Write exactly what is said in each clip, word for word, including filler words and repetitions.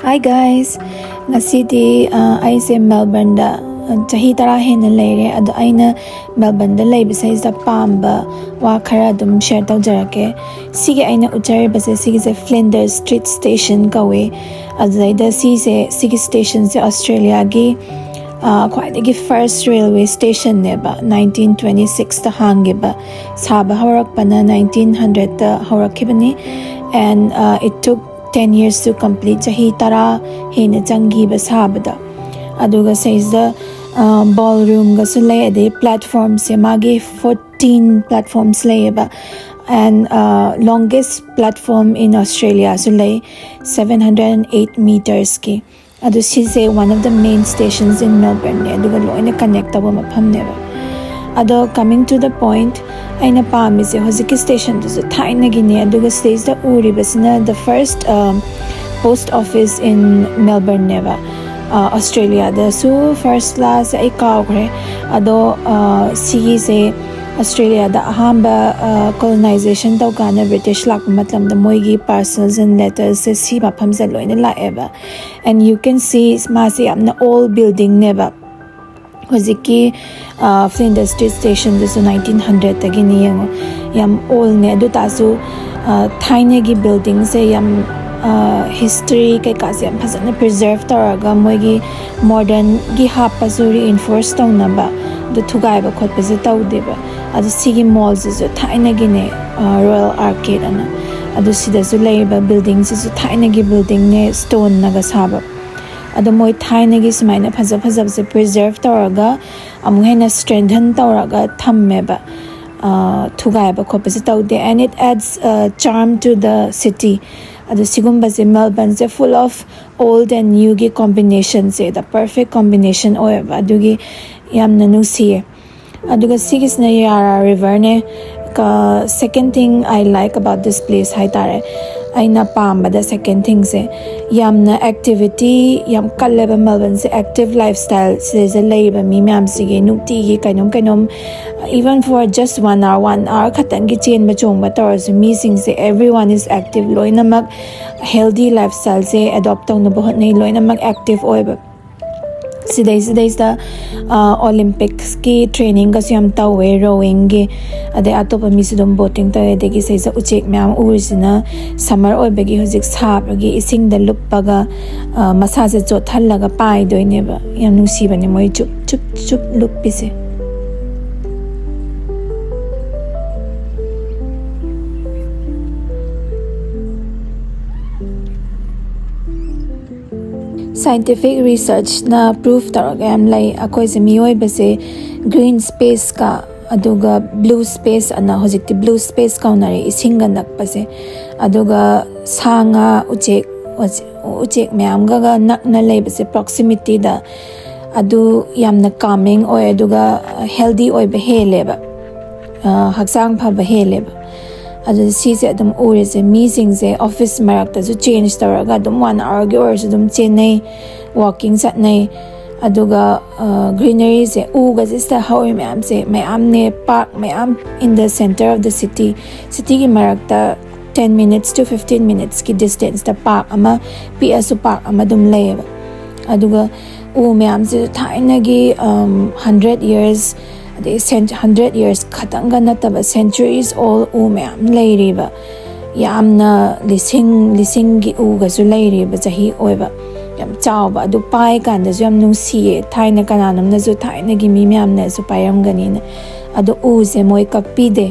Hi guys, ꯉꯁꯤꯗꯤ ꯑ, ꯑꯩꯁꯦ ꯃꯦꯜꯕꯔꯟꯗ ꯑ, ꯆꯍꯤ ꯇꯔꯥ ꯍꯦꯟꯅ ꯂꯩꯔꯦ꯫ ꯑꯗꯣ ꯑꯩꯅ ꯃꯦꯜꯕꯔꯟꯗ ꯂꯩꯕꯁꯤꯗ ꯄꯥꯝꯕ ꯋꯥ ꯈꯔ ꯑꯗꯨꯝ ꯁꯤꯌꯔ ꯇꯧꯖꯔꯛꯀꯦ꯫ ꯁꯤꯒꯤ ꯑꯩꯅ ꯎꯠꯆꯔꯤꯕꯁꯦ, ꯁꯤꯒꯤꯁꯦ Flinders Street Station ꯀꯧꯋꯦ꯫ ꯑꯗꯨꯗꯩꯗ ꯁꯤꯁꯦ, ꯁꯤꯒꯤ ꯁ꯭ꯇꯦꯁꯟꯁꯦ ꯑꯣꯁꯇ꯭ꯔꯦꯂꯤꯌꯥꯒꯤ ꯑ, ꯈ꯭ꯋꯥꯏꯗꯒꯤ ꯐꯥꯔꯁ ꯔꯦꯜꯋꯦ ꯁ꯭ꯇꯦꯁꯟꯅꯦꯕ꯫ ꯅꯥꯏꯟꯇꯤꯟ ꯇ꯭ꯋꯦꯟꯇꯤ ꯁꯤꯛꯁꯇ ꯍꯥꯡꯈꯤꯕ, ꯁꯥꯕ ꯍꯧꯔꯛꯄꯅ ꯅꯥꯏꯟꯇꯤꯟ ꯍꯟꯗ꯭ꯔꯦꯠꯇ ꯍꯧꯔꯛꯈꯤꯕꯅꯤ꯫ And uh, it took ten years to complete, ꯆꯍꯤ ꯇꯔꯥ ꯍꯦꯟꯅ ꯆꯪꯈꯤꯕ ꯁꯥꯕꯗ꯫ ꯑꯗꯨꯒ ꯁꯤꯁꯤꯗ ꯕꯣꯜ ꯔꯨꯝꯒꯁꯨ ꯂꯩ, ꯑꯗꯩ ꯄ꯭ꯂꯦꯠꯐꯣꯝꯁꯦ ꯃꯥꯒꯤ ꯐꯣꯔꯇꯤꯟ ꯄ꯭ꯂꯦꯠꯐꯣꯝꯁ ꯂꯩꯌꯦꯕ꯫ And uh, longest platform in Australiaꯁꯨ ꯂꯩ, seven hundred and eight metersꯀꯤ꯫ ꯑꯗꯨ ꯁꯤꯁꯦ one of the main stations in Melbourneꯅꯦ, ꯑꯗꯨꯒ ꯂꯣꯏꯅ ꯀꯅꯦꯛ ꯇꯧꯕ ꯃꯐꯝꯅꯦꯕ꯫ ꯑꯗꯣ coming to the point, ꯑꯩꯅ ꯄꯥꯝꯃꯤꯁꯦ ꯍꯧꯖꯤꯛꯀꯤ ꯁ꯭ꯇꯦꯁꯟꯗꯨꯁꯨ ꯊꯥꯏꯅꯒꯤꯅꯦ, ꯑꯗꯨꯒ ꯁꯤꯗꯩꯁꯤꯗ ꯎꯔꯤꯕꯁꯤꯅ the first post office in Melbourneꯅꯦꯕ꯫ ꯑꯣꯁꯇ꯭ꯔꯦꯂꯤꯌꯥꯗꯁꯨ ꯐꯥꯔꯁꯂꯥꯁꯦ ꯑꯩ ꯀꯥꯎꯈ꯭ꯔꯦ꯫ ꯑꯗꯣ ꯑ, ꯁꯤꯒꯤꯁꯦ ꯑꯣꯁꯇ꯭ꯔꯦꯂꯤꯌꯥꯗ ꯑꯍꯥꯟꯕ ꯀꯣꯂꯣꯅꯥꯏꯖꯦꯁꯟ ꯇꯧꯀꯥꯟꯗ ꯕ꯭ꯔꯤꯇꯤꯁ ꯂꯥꯛꯄ ꯃꯇꯝꯗ ꯃꯣꯏꯒꯤ parcels and lettersꯁꯦ ꯁꯤ ꯃꯐꯝꯁꯦ ꯂꯣꯏꯅ ꯂꯥꯛꯑꯦꯕ꯫ And you can see ꯃꯥꯁꯦ ꯌꯥꯝꯅ old buildingꯅꯦꯕ꯫ ꯍꯧꯖꯤꯛꯀꯤ Flinders Street Stationꯗꯨꯁꯨ ꯅꯥꯏꯟꯇꯤꯟ ꯍꯟꯗ꯭ꯔꯦꯠꯇꯒꯤꯅꯤ, ꯌꯦꯡꯉꯣ, ꯌꯥꯝ oldꯅꯦ꯫ ꯑꯗꯨ ꯇꯥꯔꯁꯨ ꯑ, ꯊꯥꯏꯅꯒꯤ buildingꯁꯦ ꯌꯥꯝ ꯍꯤꯁꯇ꯭ꯔꯤ ꯀꯩꯀꯥꯁꯦ ꯌꯥꯝ ꯐꯖꯅ ꯄ꯭ꯔꯤꯖꯔꯚ ꯇꯧꯔꯒ ꯃꯣꯏꯒꯤ ꯃꯣꯗꯔꯟꯒꯤ ꯍꯥꯞꯄꯁꯨ ꯔꯤꯏꯟꯐꯣꯔꯁ ꯇꯧꯅꯕ ꯑꯗꯨ ꯊꯨꯒꯥꯏꯕ ꯈꯣꯠꯄꯁꯦ ꯇꯧꯗꯦꯕ꯫ ꯑꯗꯨ ꯁꯤꯒꯤ ꯃꯣꯜꯁꯤꯁꯨ ꯊꯥꯏꯅꯒꯤꯅꯦ, ꯔꯣꯌꯦꯜ ꯑꯥꯔꯀꯦꯗ ꯑꯅ꯫ ꯑꯗꯨ ꯁꯤꯗꯁꯨ ꯂꯩꯔꯤꯕ buildingꯁꯤꯁꯨ ꯊꯥꯏꯅꯒꯤ buildingꯅꯦ, ꯁ꯭ꯇꯣꯟꯅꯒ ꯁꯥꯕ꯫ ꯑꯗꯣ ꯃꯣꯏ ꯊꯥꯏꯅꯒꯤ ꯁꯨꯃꯥꯏꯅ ꯐꯖ ꯐꯖꯕꯁꯦ ꯄ꯭ꯔꯤꯖꯔꯚ ꯇꯧꯔꯒ ꯑꯃꯨꯛ ꯍꯦꯟꯅ strengthen ꯇꯧꯔꯒ ꯊꯝꯃꯦꯕ꯫ ꯑ, ꯊꯨꯒꯥꯏꯕ ꯈꯣꯠꯄꯁꯦ ꯇꯧꯗꯦ꯫ And it adds charm to the city. ꯑꯗꯣ ꯁꯤꯒꯨꯝꯕꯁꯦ, ꯃꯦꯜꯕꯔꯟꯁꯦ full of old and newꯒꯤ combinationꯁꯦ the perfect combination ꯑꯣꯏꯌꯦꯕ꯫ ꯑꯗꯨꯒꯤ ꯌꯥꯝꯅ ꯅꯨꯡꯁꯤꯌꯦ꯫ ꯑꯗꯨꯒ ꯁꯤꯒꯤꯁꯤꯅ ꯌꯥꯔꯥ ꯔꯤꯚꯔꯅꯦ꯫ Second thing I like about this place ꯍꯥꯏꯇꯥꯔꯦ, ꯑꯩꯅ ꯄꯥꯝꯕꯗ second thingꯁꯦ, ꯌꯥꯝꯅ activity ꯌꯥꯝ ꯀꯜꯂꯦꯕ ꯃꯦꯜꯕꯟꯁꯦ꯫ Active lifestyle ꯁꯤꯗꯩꯁꯤꯗ ꯂꯩꯔꯤꯕ ꯃꯤ ꯃꯌꯥꯝꯁꯤꯒꯤ ꯅꯨꯡꯇꯤꯒꯤ ꯀꯩꯅꯣꯝ ꯀꯩꯅꯣꯝ, even for just one hour, one hour ꯈꯛꯇꯪꯒꯤ ꯆꯦꯟꯕ ꯆꯣꯡꯕ ꯇꯧꯔꯁꯨ, ꯃꯤꯁꯤꯡꯁꯦ, everyone is active, ꯂꯣꯏꯅꯃꯛ healthy lifestyleꯁꯦ adopt ꯇꯧꯅꯕ ꯍꯣꯠꯅꯩ, ꯂꯣꯏꯅꯃꯛ active ꯑꯣꯏꯕ꯫ ꯁꯤꯗꯩꯁꯤꯗꯩꯁꯤꯗ Olympicsꯀꯤ trainingꯒꯁꯨ ꯌꯥꯝ ꯇꯧꯋꯦ, rowingꯒꯤ꯫ ꯑꯗꯩ ꯑꯇꯣꯞꯄ ꯃꯤꯁꯨ ꯑꯗꯨꯝ boating ꯇꯧꯋꯦ꯫ ꯑꯗꯒꯤ ꯁꯤꯗꯩꯁꯤꯗ ꯎꯆꯦꯛ ꯃꯌꯥꯝ ꯎꯔꯤꯁꯤꯅ, summer ꯑꯣꯏꯕꯒꯤ ꯍꯧꯖꯤꯛ ꯁꯥꯕꯒꯤ ꯏꯁꯤꯡꯗ ꯂꯨꯞꯄꯒ, ꯑ, ꯃꯁꯥꯁꯦ ꯆꯣꯠꯍꯜꯂꯒ ꯄꯥꯏꯗꯣꯏꯅꯦꯕ꯫ ꯌꯥꯝ ꯅꯨꯡꯁꯤꯕꯅꯦ ꯃꯣꯏ ꯆꯨꯞ ꯆꯨꯞ ꯆꯨꯞ ꯂꯨꯞꯄꯤꯁꯦ꯫ Scientific researchꯅ proof ꯇꯧꯔꯒ ꯌꯥꯝ ꯂꯩ꯫ ꯑꯩꯈꯣꯏꯁꯦ, ꯃꯤꯑꯣꯏꯕꯁꯦ, green spaceꯀ ꯑꯗꯨꯒ blue space ꯑꯅ, ꯍꯧꯖꯤꯛꯇꯤ blue space ꯀꯧꯅꯔꯦ, ꯏꯁꯤꯡꯒ ꯅꯛꯄꯁꯦ꯫ ꯑꯗꯨꯒ ꯁꯥ ꯉꯥ, ꯎꯆꯦꯛ, ꯎꯆꯦꯛ ꯃꯌꯥꯝꯒꯒ ꯅꯛꯅ ꯂꯩꯕꯁꯦ, proximityꯗ, ꯑꯗꯨ ꯌꯥꯝꯅ calming ꯑꯣꯏ, ꯑꯗꯨꯒ healthy ꯑꯣꯏꯕ ꯍꯦꯜꯂꯦꯕ, ꯑ, ꯍꯛꯆꯥꯡ ꯐꯕ ꯍꯦꯜꯂꯦꯕ꯫ ꯑꯗꯨ ꯁꯤꯁꯦ ꯑꯗꯨꯝ ꯎꯔꯤꯁꯦ, ꯃꯤꯁꯤꯡꯁꯦ office ꯃꯔꯛꯇꯁꯨ change ꯇꯧꯔꯒ ꯑꯗꯨꯝ one hourꯒꯤ ꯑꯣꯏꯔꯁꯨ ꯑꯗꯨꯝ ꯆꯦꯟꯅꯩ, walking ꯆꯠꯅꯩ꯫ ꯑꯗꯨꯒ, ꯑ, greeneryꯁꯦ, ꯎꯒꯁꯦ ꯁꯤꯗ ꯍꯧꯔꯤ ꯃꯌꯥꯝꯁꯦ ꯃꯌꯥꯝꯅꯦ, park ꯃꯌꯥꯝ in the center of the city, cityꯒꯤ ꯃꯔꯛꯇ ten minutes to fifteen minutesꯀꯤ distanceꯇ park ꯑꯃ, ꯄꯤꯛꯑꯁꯨ park ꯑꯃ ꯑꯗꯨꯝ ꯂꯩꯌꯦꯕ꯫ ꯑꯗꯨꯒ ꯎ ꯃꯌꯥꯝꯁꯤꯁꯨ ꯊꯥꯏꯅꯒꯤ, um, hundred years, ꯑꯗꯩ cent-, hundred years ꯈꯛꯇꯪꯒ ꯅꯠꯇꯕ, centuries old ꯎ ꯃꯌꯥꯝ ꯂꯩꯔꯤꯕ, ꯌꯥꯝꯅ ꯂꯤꯁꯤꯡ ꯂꯤꯁꯤꯡꯒꯤ ꯎꯒꯁꯨ ꯂꯩꯔꯤꯕ ꯆꯍꯤ ꯑꯣꯏꯕ, ꯌꯥꯝ ꯆꯥꯎꯕ꯫ ꯑꯗꯨ ꯄꯥꯏ ꯀꯥꯟꯗꯁꯨ ꯌꯥꯝ ꯅꯨꯡꯁꯤꯌꯦ꯫ ꯊꯥꯏꯅ ꯀꯅꯥꯅꯣꯝꯅꯁꯨ, ꯊꯥꯏꯅꯒꯤ ꯃꯤ ꯃꯌꯥꯝꯅꯁꯨ ꯄꯥꯏꯔꯝꯒꯅꯤꯅ꯫ ꯑꯗꯣ ꯎꯁꯦ ꯃꯣꯏ ꯀꯛꯄꯤꯗꯦ꯫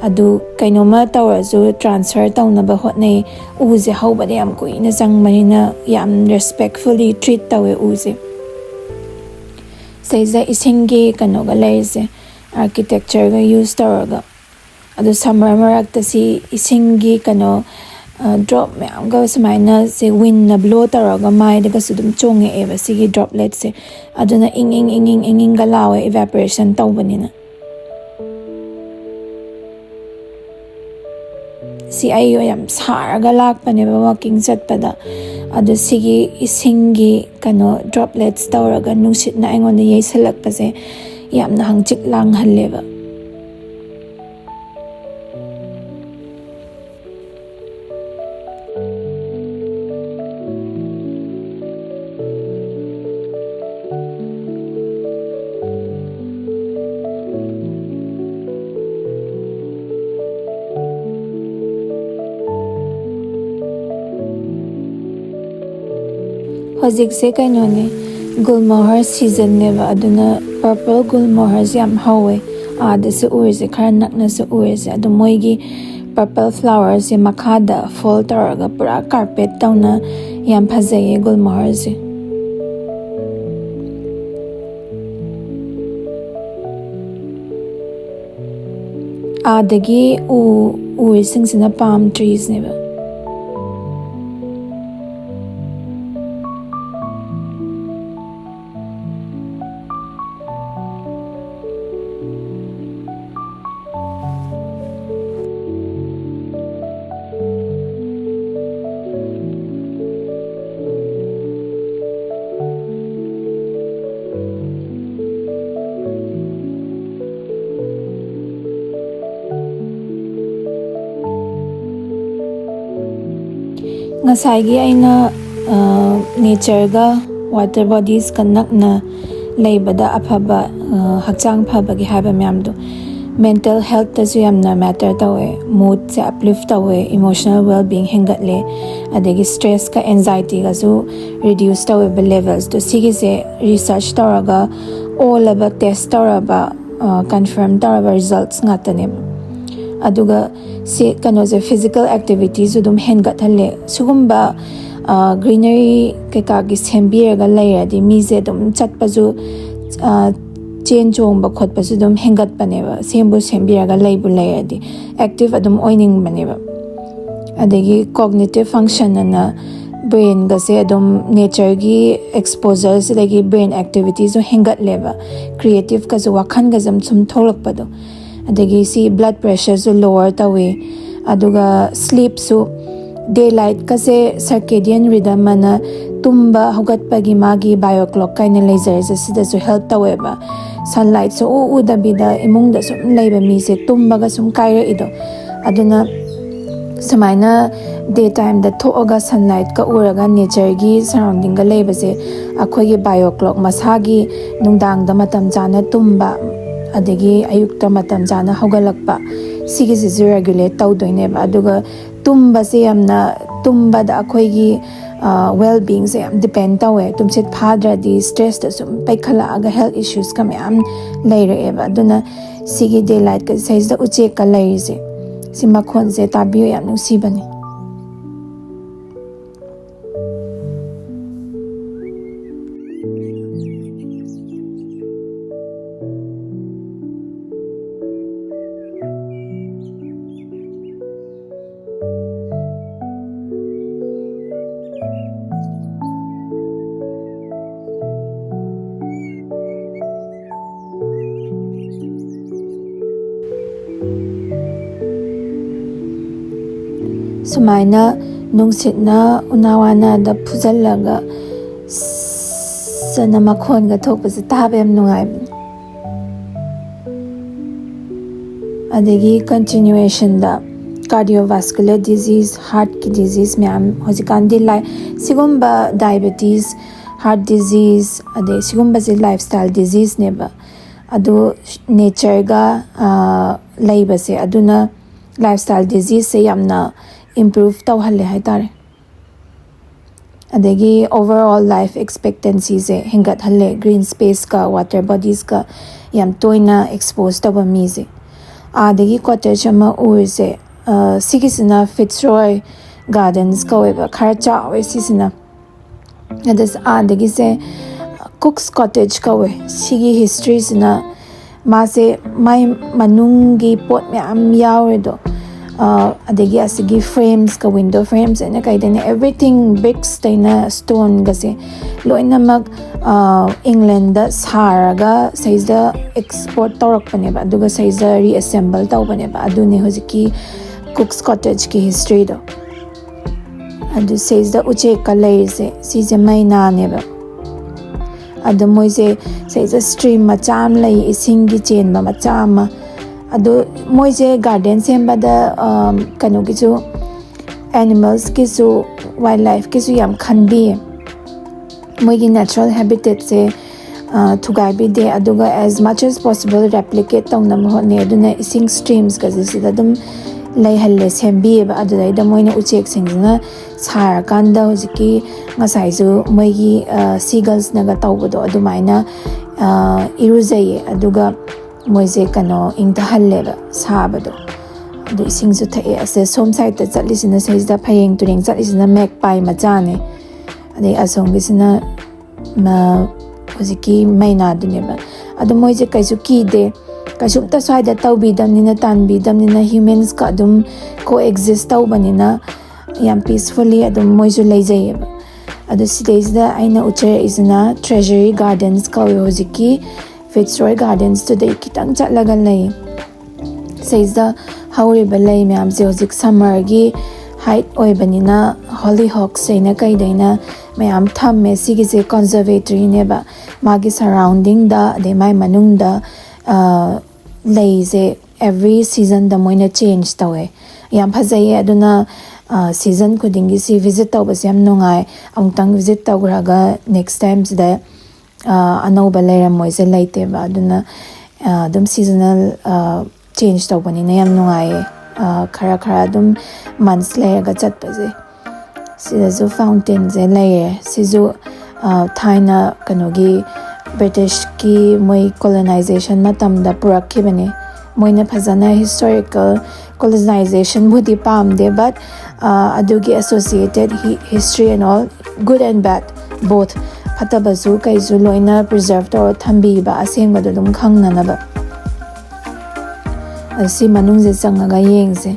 ꯑꯗꯨ ꯀꯩꯅꯣꯝꯃ ꯇꯧꯔꯁꯨ transfer ꯇꯧꯅꯕ ꯍꯣꯠꯅꯩ꯫ ꯎꯁꯦ ꯍꯧꯕꯗ ꯌꯥꯝ ꯀꯨꯏꯅ ꯆꯪꯕꯅꯤꯅ ꯌꯥꯝ respectfully treat ꯇꯧꯋꯦ ꯎꯁꯦ꯫ ꯁꯤꯗꯩꯁꯤꯗ ꯏꯁꯤꯡꯒꯤ ꯀꯩꯅꯣꯒ ꯂꯩꯔꯤꯁꯦ, architectureꯒ use ꯇꯧꯔꯒ꯫ ꯑꯗꯣ summer ꯃꯔꯛꯇ ꯁꯤ ꯏꯁꯤꯡꯒꯤ ꯀꯩꯅꯣ, ꯑ, drop ꯃꯌꯥꯝꯒ ꯁꯨꯃꯥꯏꯅ ꯁꯦ windꯅ blow ꯇꯧꯔꯒ ꯃꯥꯏꯗꯒꯁꯨ ꯑꯗꯨꯝ ꯆꯣꯡꯉꯛꯑꯦꯕ ꯁꯤꯒꯤ dropletꯁꯦ꯫ ꯑꯗꯨꯅ ꯏꯪ ꯏꯪ ꯏꯪ ꯏꯪ ꯏꯪ ꯏꯪꯒ ꯂꯥꯎꯋꯦ, evaporation ꯇꯧꯕꯅꯤꯅ꯫ ꯁꯤ ꯑꯩ ꯌꯥꯝ ꯁꯥꯔꯒ ꯂꯥꯛꯄꯅꯦꯕ ꯋꯥꯛꯀꯤꯡ ꯆꯠꯄꯗ꯫ ꯑꯗꯣ ꯁꯤꯒꯤ ꯏꯁꯤꯡꯒꯤ ꯀꯩꯅꯣ droplets ꯇꯧꯔꯒ ꯅꯨꯡꯁꯤꯠꯅ ꯑꯩꯉꯣꯟꯗ ꯌꯩꯁꯜꯂꯛꯄꯁꯦ ꯌꯥꯝꯅ ꯍꯪꯆꯤꯠ ꯂꯥꯡꯍꯜꯂꯦꯕ꯫ ꯍꯧꯖꯤꯛꯁꯦ ꯀꯩꯅꯣꯅꯦ, ꯒꯨꯜꯃꯣꯍꯔ ꯁꯤꯖꯟꯅꯦꯕ, ꯑꯗꯨꯅ purple ꯒꯨꯜꯃꯣꯍꯔꯁꯦ ꯌꯥꯝ ꯍꯧꯋꯦ꯫ ꯑꯥꯗꯁꯨ ꯎꯔꯤꯁꯦ, ꯈꯔ ꯅꯛꯅꯁꯨ ꯎꯔꯤꯁꯦ꯫ ꯑꯗꯣ ꯃꯣꯏꯒꯤ purple flowerꯁꯦ ꯃꯈꯥꯗ fold ꯇꯧꯔꯒ ꯄꯨꯔꯥ carpet ꯇꯧꯅ ꯌꯥꯝ ꯐꯖꯩꯌꯦ ꯒꯨꯜꯃꯣꯍꯔꯁꯦ꯫ ꯑꯥꯗꯒꯤ ꯎ ꯎꯔꯤꯁꯤꯡꯁꯤꯅ palm treesꯅꯦꯕ꯫ ꯉꯁꯥꯏꯒꯤ ꯑꯩꯅ, ꯑ, natureꯒ water bodiesꯀ ꯅꯛꯅ ꯂꯩꯕꯗ ꯑꯐꯕ, ꯑ, ꯍꯛꯆꯥꯡ ꯐꯕꯒꯤ ꯍꯥꯏꯕ ꯃꯌꯥꯝꯗꯣ, mental healthꯇꯁꯨ ꯌꯥꯝꯅ matter ꯇꯧꯋꯦ꯫ Moodꯁꯦ uplift ꯇꯧꯋꯦ, emotional well-being ꯍꯦꯟꯒꯠꯂꯦ, ꯑꯗꯒꯤ stressꯀ anxietyꯒꯁꯨ reduce ꯇꯧꯋꯦꯕ levelsꯇꯣ꯫ ꯁꯤꯒꯤꯁꯦ research ꯇꯧꯔꯒ ꯑꯣꯜꯂꯕ, test ꯇꯧꯔꯕ, ꯑ, confirm ꯇꯧꯔꯕ results ꯉꯥꯛꯇꯅꯦꯕ꯫ ꯑꯗꯨꯒ ꯁꯤ ꯀꯩꯅꯣꯁꯦ, physical activityꯁꯨ ꯑꯗꯨꯝ ꯍꯦꯟꯒꯠꯍꯜꯂꯦ꯫ ꯁꯤꯒꯨꯝꯕ, ꯑ, greenery ꯀꯩꯀꯥꯒꯤ ꯁꯦꯝꯕꯤꯔꯒ ꯂꯩꯔꯗꯤ ꯃꯤꯁꯦ ꯑꯗꯨꯝ ꯆꯠꯄꯁꯨ, ꯑ, ꯆꯦꯟ ꯆꯣꯡꯕ ꯈꯣꯠꯄꯁꯨ ꯑꯗꯨꯝ ꯍꯦꯟꯒꯠꯄꯅꯦꯕ, ꯁꯦꯝꯕꯨ ꯁꯦꯝꯕꯤꯔꯒ ꯂꯩꯕꯨ ꯂꯩꯔꯗꯤ꯫ Active ꯑꯗꯨꯝ ꯑꯣꯏꯅꯤꯡꯕꯅꯦꯕ꯫ ꯑꯗꯒꯤ cognitive function ꯑꯅ brainꯒꯁꯦ ꯑꯗꯨꯝ natureꯒꯤ exposureꯁꯤꯗꯒꯤ brain activityꯁꯨ ꯍꯦꯟꯒꯠꯂꯦꯕ, creativeꯒꯁꯨ, ꯋꯥꯈꯜꯒꯁꯨ ꯁꯨꯝ ꯊꯣꯛꯂꯛꯄꯗꯣ꯫ ꯑꯗꯒꯤ ꯁꯤ blood pressureꯁꯨ lower ꯇꯧꯋꯤ꯫ ꯑꯗꯨꯒ ꯁ꯭ꯂꯤꯞꯁꯨ, ꯗꯦ ꯂꯥꯏꯠꯀꯁꯦ circadian rhythm ꯑꯅ ꯇꯨꯝꯕ ꯍꯧꯒꯠꯄꯒꯤ ꯃꯥꯒꯤ bio clock ꯀꯥꯏꯅ ꯂꯩꯖꯔꯤꯁꯦ, ꯁꯤꯗꯁꯨ help ꯇꯧꯋꯦꯕ꯫ ꯁꯟꯂꯥꯏꯠꯁꯨ ꯎ ꯎꯗꯕꯤꯗ ꯏꯃꯨꯡꯗ ꯁꯨꯝ ꯂꯩꯕ ꯃꯤꯁꯦ ꯇꯨꯝꯕꯒ ꯁꯨꯝ ꯀꯥꯏꯔꯛꯏꯗꯣ꯫ ꯑꯗꯨꯅ ꯁꯨꯃꯥꯏꯅ ꯗꯦ ꯇꯥꯏꯝꯗ ꯊꯣꯛꯑꯒ ꯁꯟꯂꯥꯏꯠꯀ ꯎꯔꯒ ꯅꯦꯆꯔꯒꯤ ꯁꯔꯥꯎꯟꯗꯤꯡꯒ ꯂꯩꯕꯁꯦ ꯑꯩꯈꯣꯏꯒꯤ bio clock ꯃꯁꯥꯒꯤ ꯅꯨꯡꯗꯥꯡꯗ ꯃꯇꯝ ꯆꯥꯅ ꯇꯨꯝꯕ, ꯑꯗꯒꯤ ꯑꯌꯨꯛꯇ ꯃꯇꯝ ꯆꯥꯅ ꯍꯧꯒꯠꯂꯛꯄ, ꯁꯤꯒꯤꯁꯤꯁꯨ regulate ꯇꯧꯗꯣꯏꯅꯦꯕ꯫ ꯑꯗꯨꯒ ꯇꯨꯝꯕꯁꯦ ꯌꯥꯝꯅ, ꯇꯨꯝꯕꯗ ꯑꯩꯈꯣꯏꯒꯤ well beingꯁꯦ ꯌꯥꯝ depend ꯇꯧꯋꯦ꯫ ꯇꯨꯝꯁꯤꯠ ꯐꯥꯗ꯭ꯔꯗꯤ stressꯇ ꯁꯨꯝ ꯄꯩꯈꯠꯂꯛꯑꯒ health issuesꯀ ꯃꯌꯥꯝ ꯂꯩꯔꯛꯑꯦꯕ꯫ ꯑꯗꯨꯅ ꯁꯤꯒꯤ ꯗꯦ ꯂꯥꯏꯠꯀ ꯁꯤꯗꯩꯁꯤꯗ ꯎꯆꯦꯛꯀ ꯂꯩꯔꯤꯁꯦ, ꯁꯤ ꯃꯈꯣꯟꯁꯦ ꯇꯥꯕꯤꯌꯨ, ꯌꯥꯝ ꯅꯨꯡꯁꯤꯕꯅꯦ꯫ ꯁꯨꯃꯥꯏꯅ ꯅꯨꯡꯁꯤꯠꯅ ꯎꯅꯥ ꯋꯥꯅꯥꯗ ꯐꯨꯖꯜꯂꯒ ꯁꯅ ꯃꯈꯣꯟꯒ ꯊꯣꯛꯄꯁꯦ ꯇꯥꯕ ꯌꯥꯝ ꯅꯨꯡꯉꯥꯏꯕꯅꯦ꯫ ꯑꯗꯒꯤ continuationꯗ cardiovascular disease, heartꯀꯤ disease ꯃꯌꯥꯝ ꯍꯧꯖꯤꯛꯀꯥꯟꯗꯤ ꯂꯥꯏ, ꯁꯤꯒꯨꯝꯕ diabetes, heart disease, ꯑꯗꯩ ꯁꯤꯒꯨꯝꯕꯁꯦ lifestyle diseaseꯅꯦꯕ꯫ ꯑꯗꯨ natureꯒ ꯂꯩꯕꯁꯦ, ꯑꯗꯨꯅ lifestyle diseaseꯁꯦ ꯌꯥꯝꯅ improve ꯇꯧꯍꯜꯂꯦ ꯍꯥꯏꯇꯥꯔꯦ꯫ ꯑꯗꯒꯤ overall life expectancyꯁꯦ ꯍꯦꯟꯒꯠꯍꯜꯂꯦ, green spaceꯀ water bodiesꯀ ꯌꯥꯝ ꯇꯣꯏꯅ expose ꯇꯧꯕ ꯃꯤꯁꯦ꯫ ꯑꯥꯗꯒꯤ cottage ꯑꯃ ꯎꯔꯤꯁꯦ, ꯁꯤꯒꯤꯁꯤꯅ Fitzroy Gardens ꯀꯧꯋꯦꯕ, ꯈꯔ ꯆꯥꯎꯋꯦ ꯁꯤꯁꯤꯅ꯫ ꯑꯗ ꯑꯥꯗꯒꯤꯁꯦ Cook's Cottage ꯀꯧꯋꯦ꯫ ꯁꯤꯒꯤ historyꯁꯤꯅ ꯃꯥꯁꯦ ꯃꯥꯏ ꯃꯅꯨꯡꯒꯤ ꯄꯣꯠ ꯃꯌꯥꯝ ꯌꯥꯎꯔꯦꯗꯣ, ꯑꯗꯒꯤ ꯑꯁꯤꯒꯤ framesꯀ, window frames ꯑꯩꯅ ꯀꯩꯗꯩꯅ, everything, bricksꯇꯩꯅ stoneꯒꯁꯦ ꯂꯣꯏꯅꯃꯛ Englandꯗ ꯁꯥꯔꯒ ꯁꯩꯁꯤꯗ export ꯇꯧꯔꯛꯄꯅꯦꯕ, ꯑꯗꯨꯒ ꯁꯩꯁꯤꯗ reassemble ꯇꯧꯕꯅꯦꯕ꯫ ꯑꯗꯨꯅꯦ ꯍꯧꯖꯤꯛꯀꯤ Cook's Cottageꯀꯤ historyꯗꯣ꯫ ꯑꯗꯨ ꯁꯤꯗꯩꯁꯤꯗ ꯎꯆꯦꯛꯀ ꯂꯩꯔꯤꯁꯦ, ꯁꯤꯁꯦ ꯃꯩꯅꯥꯅꯦꯕ꯫ ꯑꯗꯣ ꯃꯣꯏꯁꯦ ꯁꯤꯗꯩꯁꯤꯗ stream ꯃꯆꯥ ꯑꯃ ꯂꯩ, ꯏꯁꯤꯡꯒꯤ ꯆꯦꯟꯕ ꯃꯆꯥ ꯑꯃ꯫ ꯑꯗꯣ ꯃꯣꯏꯁꯦ garden ꯁꯦꯝꯕꯗ, ꯑꯝ, ꯀꯩꯅꯣꯒꯤꯁꯨ, animalsꯀꯤꯁꯨ, wildlifeꯀꯤꯁꯨ ꯌꯥꯝ ꯈꯟꯕꯤꯌꯦ꯫ ꯃꯣꯏꯒꯤ natural habitatꯁꯦ, ꯑ, ꯊꯨꯒꯥꯏꯕꯤꯗꯦ, ꯑꯗꯨꯒ as much as possible replicate ꯇꯧꯅꯕ ꯍꯣꯠꯅꯩ꯫ ꯑꯗꯨꯅ ꯏꯁꯤꯡ streamsꯀꯁꯦ ꯁꯤꯗ ꯑꯗꯨꯝ ꯂꯩꯍꯜꯂꯦ, ꯁꯦꯝꯕꯤꯌꯦꯕ꯫ ꯑꯗꯨꯗꯩꯗ ꯃꯣꯏꯅ ꯎꯆꯦꯛꯁꯤꯡꯁꯤꯅ ꯁꯥꯔꯀꯥꯟꯗ ꯍꯧꯖꯤꯛꯀꯤ ꯉꯁꯥꯏꯁꯨ ꯃꯣꯏꯒꯤ, ꯑ, seagullsꯅꯒ ꯇꯧꯕꯗꯣ ꯑꯗꯨꯃꯥꯏꯅ, ꯑ, ꯏꯔꯨꯖꯩꯌꯦ꯫ ꯑꯗꯨꯒ ꯃꯣꯏꯁꯦ ꯀꯩꯅꯣ ꯏꯪꯊꯍꯜꯂꯦꯕ ꯁꯥꯕꯗꯣ꯫ ꯑꯗꯨ ꯏꯁꯤꯡꯁꯨ ꯊꯛꯑꯦ꯫ ꯑꯁꯦ ꯁꯣꯝ sideꯇ ꯆꯠꯂꯤꯁꯤꯅ, ꯁꯤꯗꯩꯁꯤꯗ ꯐꯌꯦꯡ ꯇꯨꯔꯦꯡ ꯆꯠꯂꯤꯁꯤꯅ magpie ꯃꯆꯥꯅꯦ꯫ ꯑꯗꯩ ꯑꯁꯣꯝꯒꯤꯁꯤꯅ ꯃ-, ꯍꯧꯖꯤꯛꯀꯤ ꯃꯩꯅꯥꯗꯨꯅꯦꯕ꯫ ꯑꯗꯣ ꯃꯣꯏꯁꯦ ꯀꯩꯁꯨ ꯀꯤꯗꯦ, ꯀꯩꯁꯨꯝꯇ ꯁ꯭ꯋꯥꯏꯗ ꯇꯧꯕꯤꯗꯕꯅꯤꯅ, ꯇꯥꯟꯕꯤꯗꯕꯅꯤꯅ, humansꯀ ꯑꯗꯨꯝ coexist ꯇꯧꯕꯅꯤꯅ ꯌꯥꯝ peacefully ꯑꯗꯨꯝ ꯃꯣꯏꯁꯨ ꯂꯩꯖꯩꯌꯦꯕ꯫ ꯑꯗꯣ ꯁꯤꯗꯩꯁꯤꯗ ꯑꯩꯅ ꯎꯠꯆꯔꯛꯏꯁꯤꯅ Treasury Gardens ꯀꯧꯋꯦ, ꯍꯧꯖꯤꯛꯀꯤ Fitzroy Gardensꯇꯨꯗꯩ ꯈꯤꯇꯪ ꯆꯠꯂꯒ ꯂꯩ꯫ ꯁꯤꯗꯩꯁꯤꯗ ꯍꯧꯔꯤꯕ ꯂꯩ ꯃꯌꯥꯝꯁꯦ ꯍꯧꯖꯤꯛ summerꯒꯤ height ꯑꯣꯏꯕꯅꯤꯅ hollyhocksꯗꯩꯅ ꯀꯩꯗꯩꯅ ꯃꯌꯥꯝ ꯊꯝꯃꯦ꯫ ꯁꯤꯒꯤꯁꯦ conservatoryꯅꯦꯕ꯫ ꯃꯥꯒꯤ surroundingꯗ, ꯑꯗꯩ ꯃꯥꯏ ꯃꯅꯨꯡꯗ, ꯑ, ꯂꯩꯁꯦ every seasonꯗ ꯃꯣꯏꯅ change ꯇꯧꯋꯦ꯫ ꯌꯥꯝ ꯐꯖꯩꯌꯦ꯫ ꯑꯗꯨꯅ, ꯑ, season ꯈꯨꯗꯤꯡꯒꯤ ꯁꯤ visit ꯇꯧꯕꯁꯦ ꯌꯥꯝ ꯅꯨꯡꯉꯥꯏ꯫ ꯑꯃꯨꯛꯇꯪ visit ꯇꯧꯈ꯭ꯔꯒ next timeꯁꯤꯗ, ꯑ, ꯑꯅꯧꯕ ꯂꯩꯔꯝꯃꯣꯏꯁꯦ ꯂꯩꯇꯦꯕ꯫ ꯑꯗꯨꯅ, ꯑ, ꯑꯗꯨꯝ seasonal, ꯑ, change ꯇꯧꯕꯅꯤꯅ ꯌꯥꯝ ꯅꯨꯡꯉꯥꯏꯌꯦ꯫ ꯑ, ꯈꯔ ꯈꯔ ꯑꯗꯨꯝ months ꯂꯩꯔꯒ ꯆꯠꯄꯁꯦ꯫ ꯁꯤꯗꯁꯨ fountainꯁꯦ ꯂꯩꯔꯦ꯫ ꯁꯤꯁꯨ, ꯑ, ꯊꯥꯏꯅ ꯀꯩꯅꯣꯒꯤ Britishꯀꯤ ꯃꯣꯏ colonization ꯃꯇꯝꯗ ꯄꯨꯔꯛꯈꯤꯕꯅꯦ꯫ ꯃꯣꯏꯅ ꯐꯖꯅ historical colonizationꯕꯨꯗꯤ ꯄꯥꯝꯗꯦ, but, ꯑ, ꯑꯗꯨꯒꯤ associated hi-, history and all, good and bad, both, ꯐꯠꯇꯕꯁꯨ ꯀꯩꯁꯨ ꯂꯣꯏꯅ preserve ꯇꯧꯔ ꯊꯝꯕꯤꯕ, ꯑꯁꯦꯡꯕꯗꯣ ꯑꯗꯨꯝ ꯈꯪꯅꯅꯕ꯫ ꯑꯗꯣ ꯁꯤ ꯃꯅꯨꯡꯁꯦ ꯆꯪꯉꯒ ꯌꯦꯡꯁꯦ꯫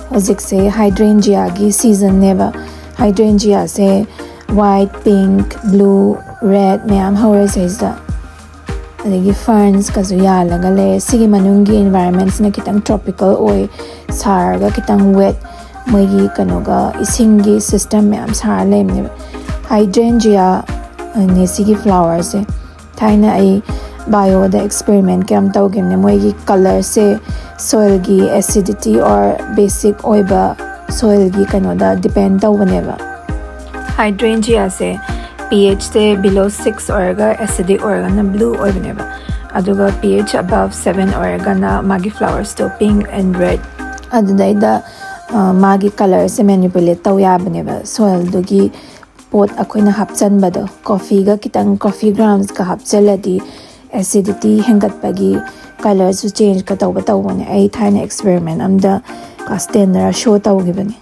ꯍꯧꯖꯤꯛꯁꯦ hydrangeaꯒꯤ seasonꯅꯦꯕ꯫ Hydrangeaꯁꯦ white, pink, blue, red ꯃꯌꯥꯝ ꯍꯧꯔꯦ ꯁꯤꯁꯤꯗ꯫ ꯑꯗꯒꯤ ꯐꯔꯟꯁꯀꯁꯨ ꯌꯥꯜꯂꯒ ꯂꯩꯔꯦ꯫ ꯁꯤꯒꯤ ꯃꯅꯨꯡꯒꯤ ꯏꯟꯚꯥꯏꯔꯣꯟꯃꯦꯟꯁꯤꯅ ꯈꯤꯇꯪ ꯇ꯭ꯔꯣꯄꯤꯀꯦꯜ ꯑꯣꯏ, ꯁꯥꯔꯒ ꯈꯤꯇꯪ ꯋꯦꯠ, ꯃꯣꯏꯒꯤ ꯀꯩꯅꯣꯒ ꯏꯁꯤꯡꯒꯤ ꯁꯤꯁꯇꯦꯝ ꯃꯌꯥꯝ ꯁꯥꯔ ꯂꯩꯕꯅꯦꯕ꯫ ꯍꯥꯏꯗ꯭ꯔꯦꯟꯖꯤꯌꯥ ꯅꯦ ꯁꯤꯒꯤ ꯐ꯭ꯂꯥꯋꯔꯁꯦ꯫ ꯊꯥꯏꯅ ꯑꯩ ꯕꯥꯏꯑꯣꯗ ꯑꯦꯛꯁꯄꯦꯔꯤꯃꯦꯟ ꯀꯌꯥꯝ ꯇꯧꯈꯤꯕꯅꯦ꯫ ꯃꯣꯏꯒꯤ ꯀꯂꯔꯁꯦ ꯁꯣꯏꯜꯒꯤ ꯑꯦꯁꯤꯗꯤꯇꯤ ꯑꯣꯔ ꯕꯦꯁꯤꯛ ꯑꯣꯏꯕ ꯁꯣꯏꯜꯒꯤ ꯀꯩꯅꯣꯗ ꯗꯤꯄꯦꯟ ꯇꯧꯕꯅꯦꯕ꯫ ꯍꯥꯏꯗ꯭ꯔꯦꯟꯖꯤꯌꯥꯁꯦ ꯄꯤ ꯑꯦꯆꯁꯦ ꯕꯤꯂꯣ ꯁꯤꯛꯁ ꯑꯣꯏꯔꯒ ꯑꯦꯁꯤꯗꯤꯛ ꯑꯣꯏꯔꯒꯅ ꯕ꯭ꯂꯨ ꯑꯣꯏꯕꯅꯦꯕ, ꯑꯗꯨꯒ ꯄꯤ ꯑꯦꯆ ꯑꯕꯞ ꯁꯕꯦꯟ ꯑꯣꯏꯔꯒꯅ ꯃꯥꯒꯤ ꯐ꯭ꯂꯥꯋꯔꯁꯇꯣ ꯄꯤꯡ ꯑꯦꯟ ꯔꯦꯗ꯫ ꯑꯗꯨꯗꯩꯗ ꯃꯥꯒꯤ ꯀꯂꯔꯁꯦ ꯃꯦꯅꯤꯄꯨꯂꯦꯠ ꯇꯧ ꯌꯥꯕꯅꯦꯕ ꯁꯣꯏꯜꯗꯨꯒꯤ ꯄꯣꯠ ꯑꯩꯈꯣꯏꯅ ꯍꯥꯞꯆꯟꯕꯗꯣ꯫ ꯀꯣꯐꯤꯒ ꯈꯤꯇꯪ, ꯀꯣꯐꯤ ꯒ꯭ꯔꯥꯎꯟꯁꯀ ꯍꯥꯞꯆꯜꯂꯗꯤ ꯑꯦꯁꯤꯗꯤꯇꯤ ꯍꯦꯟꯒꯠꯄꯒꯤ ꯀꯂꯔꯁꯨ ꯆꯦꯟꯖꯀ ꯇꯧꯕ ꯇꯧꯕꯅꯦ꯫ ꯑꯩ ꯊꯥꯏꯅ ꯑꯦꯛꯁꯄꯦꯔꯤꯃꯦꯟ ꯑꯝꯗ ꯀ꯭ꯂꯥꯁ ꯇꯦꯟꯗꯔ ꯁꯣ ꯇꯧꯈꯤꯕꯅꯦ꯫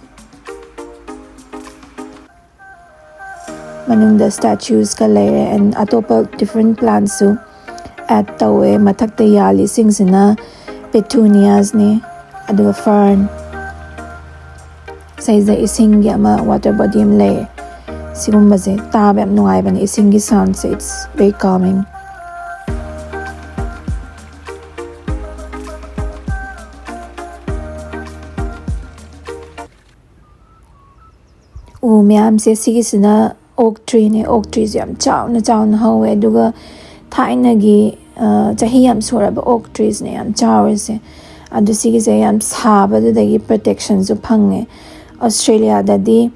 ꯃꯅꯨꯡꯗ ꯁ꯭ꯇꯦꯆꯨꯁꯀ ꯂꯩꯔꯦ, ꯑꯦꯟ ꯑꯇꯣꯞꯄ ꯗꯤꯐ꯭ꯔꯦꯟ ꯄ꯭ꯂꯥꯟꯠꯁꯨ ꯑꯦꯗ ꯇꯧꯋꯦ꯫ ꯃꯊꯛꯇ ꯌꯥꯜꯂꯤꯁꯤꯡꯁꯤꯅ ꯄꯦꯇꯨꯅꯤꯌꯥꯁꯅꯦ, ꯑꯗꯨꯒ ꯐꯔꯟ꯫ ꯁꯤꯗꯩꯁꯤꯗ ꯏꯁꯤꯡꯒꯤ ꯑꯃ ꯋꯥꯇꯔ ꯕꯣꯗꯤ ꯑꯃ ꯂꯩꯔꯦ꯫ ꯁꯤꯒꯨꯝꯕꯁꯦ ꯇꯥꯕ ꯌꯥꯝ ꯅꯨꯡꯉꯥꯏꯕꯅꯦ, ꯏꯁꯤꯡꯒꯤ ꯁꯥꯎꯟꯁꯦ, it's very calming꯫ ꯎ ꯃꯌꯥꯝꯁꯦ, ꯁꯤꯒꯤꯁꯤꯅ ꯑꯣꯛ ꯇ꯭ꯔꯤꯅꯦ꯫ ꯑꯣꯛ ꯇ꯭ꯔꯤꯁꯦ ꯌꯥꯝ ꯆꯥꯎꯅ ꯆꯥꯎꯅ ꯍꯧꯋꯦ, ꯑꯗꯨꯒ ꯊꯥꯏꯅꯒꯤ, ꯑ, ꯆꯍꯤ ꯌꯥꯝ ꯁꯨꯔꯕ ꯑꯣꯛ ꯇ꯭ꯔꯤꯁꯅꯦ ꯌꯥꯝ ꯆꯥꯎꯔꯤꯁꯦ꯫ ꯑꯗꯨ ꯁꯤꯒꯤꯁꯦ ꯌꯥꯝ ꯁꯥꯕꯗꯨꯗꯒꯤ ꯄ꯭ꯔꯣꯇꯦꯛꯁꯟꯁꯨ ꯐꯪꯉꯦ꯫ ꯑꯣꯁꯇ꯭ꯔꯦꯂꯤꯌꯥꯗꯗꯤ,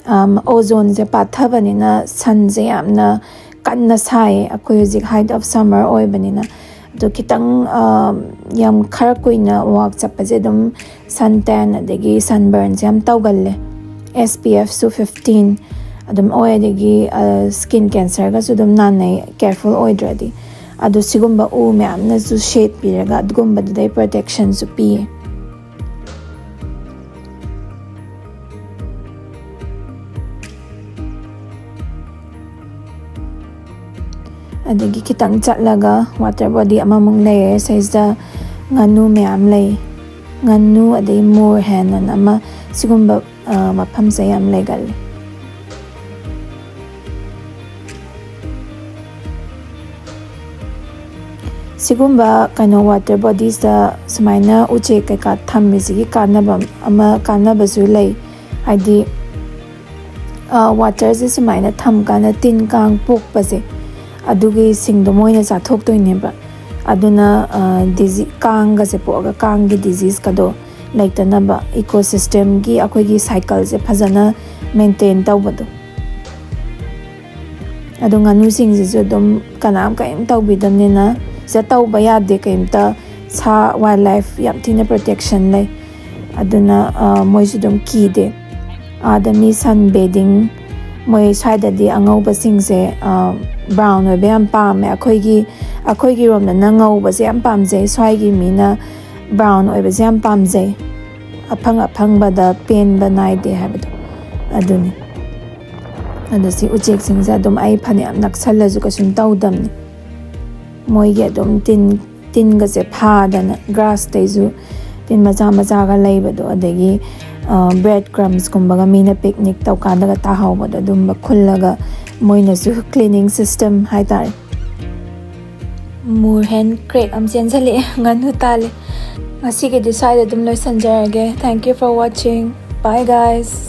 ꯑꯝ, ꯑꯣꯖꯣꯟꯁꯦ ꯄꯥꯊꯕꯅꯤꯅ ꯁꯟꯁꯦ ꯌꯥꯝꯅ ꯀꯟꯅ ꯁꯥꯏꯌꯦ꯫ ꯑꯩꯈꯣꯏ ꯍꯧꯖꯤꯛ ꯍꯥꯏꯠ ꯑꯣꯐ ꯁꯝꯃꯔ ꯑꯣꯏꯕꯅꯤꯅ꯫ ꯑꯗꯣ ꯈꯤꯇꯪ, ꯑꯝ, ꯌꯥꯝ ꯈꯔ ꯀꯨꯏꯅ ꯋꯥꯛ ꯆꯠꯄꯁꯦ ꯑꯗꯨꯝ ꯁꯟ ꯇꯦꯟ ꯑꯗꯒꯤ ꯁꯟꯕꯔꯟꯁꯦ ꯌꯥꯝ ꯇꯧꯒꯜꯂꯦ꯫ ꯑꯦꯁ ꯄꯤ ꯑꯦꯐꯁꯨ ꯐꯤꯐꯇꯤꯟ ꯑꯗꯨꯝ ꯑꯣꯏ, ꯑꯗꯒꯤ, ꯑ, ꯁ꯭ꯀꯤꯟ ꯀꯦꯟꯁꯔꯒꯁꯨ ꯑꯗꯨꯝ ꯅꯥꯟꯅꯩ, ꯀꯦꯌꯔꯐꯨꯜ ꯑꯣꯏꯗ꯭ꯔꯗꯤ꯫ ꯑꯗꯣ ꯁꯤꯒꯨꯝꯕ ꯎ ꯃꯌꯥꯝꯅꯁꯨ ꯁꯦꯠ ꯄꯤꯔꯒ ꯑꯗꯨꯒꯨꯝꯕꯗꯨꯗꯩ ꯄ꯭ꯔꯣꯇꯦꯛꯁꯟꯁꯨ ꯄꯤꯌꯦ꯫ ꯑꯗꯒꯤ ꯈꯤꯇꯪ ꯆꯠꯂꯒ ꯋꯥꯇꯔ ꯕꯣꯗꯤ ꯑꯃꯃꯨꯛ ꯂꯩꯔꯦ꯫ ꯁꯤꯗꯩꯁꯤꯗ ꯉꯥꯅꯨ ꯃꯌꯥꯝ ꯂꯩ꯫ ꯉꯥꯅꯨ, ꯑꯗꯩ ꯃꯣꯔ ꯍꯦꯟ ꯑꯅ ꯑꯃ, ꯁꯤꯒꯨꯝꯕ, ꯑ, ꯃꯐꯝꯁꯦ ꯌꯥꯝ ꯂꯩꯒꯜꯂꯤ꯫ ꯁꯤꯒꯨꯝꯕ ꯀꯩꯅꯣ water bodiesꯇ ꯁꯨꯃꯥꯏꯅ ꯎꯆꯦꯛ ꯀꯩꯀꯥ ꯊꯝꯃꯤꯁꯤꯒꯤ ꯀꯥꯟꯅꯕ ꯑꯃ, ꯀꯥꯟꯅꯕꯁꯨ ꯂꯩ꯫ ꯍꯥꯏꯗꯤ waterꯁꯦ ꯁꯨꯃꯥꯏꯅ ꯊꯝꯀꯥꯟꯗ ꯇꯤꯟ ꯀꯥꯡ ꯄꯣꯛꯄꯁꯦ, ꯑꯗꯨꯒꯤ ꯁꯤꯡꯗꯣ ꯃꯣꯏꯅ ꯆꯥꯊꯣꯛꯇꯣꯏꯅꯦꯕ꯫ ꯑꯗꯨꯅ ꯗꯤꯖꯤ ꯀꯥꯡꯒꯁꯦ ꯄꯣꯛꯑꯒ ꯀꯥꯡꯒꯤ diseaseꯀꯗꯣ ꯂꯩꯇꯅꯕ, ecosystemꯒꯤ ꯑꯩꯈꯣꯏꯒꯤ cycleꯁꯦ ꯐꯖꯅ maintain ꯇꯧꯕꯗꯣ꯫ ꯑꯗꯣ ꯉꯥꯅꯨꯁꯤꯡꯁꯤꯁꯨ ꯑꯗꯨꯝ ꯀꯅꯥꯝ ꯀꯔꯤꯝ ꯇꯧꯕꯤꯗꯕꯅꯤꯅ, ꯁꯤꯗ ꯇꯧꯕ ꯌꯥꯗꯦ ꯀꯔꯤꯝꯇ꯫ ꯁꯥ, wildlife ꯌꯥꯝ ꯊꯤꯅ protection ꯂꯩ꯫ ꯑꯗꯨꯅ ꯃꯣꯏꯁꯨ ꯑꯗꯨꯝ ꯀꯤꯗꯦ꯫ ꯑꯥꯗ ꯃꯤ sun bathing, ꯃꯣꯏ ꯁ꯭ꯋꯥꯏꯗꯗꯤ ꯑꯉꯧꯕꯁꯤꯡꯁꯦ brown ꯑꯣꯏꯕ ꯌꯥꯝ ꯄꯥꯝꯃꯦ꯫ ꯑꯩꯈꯣꯏꯒꯤ ꯑꯩꯈꯣꯏꯒꯤ ꯔꯣꯝꯗꯅ ꯉꯧꯕꯁꯦ ꯌꯥꯝ ꯄꯥꯝꯖꯩ, ꯁ꯭ꯋꯥꯏꯒꯤ ꯃꯤꯅ brown ꯑꯣꯏꯕꯁꯦ ꯌꯥꯝ ꯄꯥꯝꯖꯩ꯫ ꯑꯐꯪ ꯑꯐꯪꯕꯗ ꯄꯦꯟꯕ ꯅꯥꯏꯗꯦ ꯍꯥꯏꯕꯗꯣ ꯑꯗꯨꯅꯤ꯫ ꯑꯗꯣ ꯁꯤ ꯎꯆꯦꯛꯁꯤꯡꯁꯦ ꯑꯗꯨꯝ ꯑꯩ ꯐꯅꯌꯥꯝ ꯅꯛꯁꯜꯂꯁꯨ ꯀꯩꯁꯨꯝ ꯇꯧꯗꯕꯅꯤ꯫ ꯃꯣꯏꯒꯤ ꯑꯗꯨꯝ ꯇꯤꯟ ꯇꯤꯟꯒꯁꯦ ꯐꯥꯗꯅ, grassꯇꯩꯁꯨ ꯇꯤꯟ ꯃꯆꯥ ꯃꯆꯥꯒ ꯂꯩꯕꯗꯣ, ꯑꯗꯒꯤ bread crumbsꯀꯨꯝꯕꯒ ꯃꯤꯅ picnic ꯇꯧꯀꯥꯟꯗꯒ ꯇꯥꯍꯧꯕꯗꯣ, ꯑꯗꯨꯝꯕ ꯈꯨꯜꯂꯒ ꯃꯣꯏꯅꯁꯨ cleaning system ꯍꯥꯏꯇꯥꯔꯦ꯫ Moor hen crack ꯑꯃ ꯆꯦꯟꯁꯤꯜꯂꯛꯑꯦ꯫ ꯉꯥꯅꯨ ꯇꯥꯜꯂꯦ꯫ ꯉꯁꯤꯒꯤꯗꯤ ꯁ꯭ꯋꯥꯏꯗ ꯑꯗꯨꯝ ꯂꯣꯏꯁꯤꯟꯖꯔꯒꯦ꯫ Thank you for watching. Bye guys.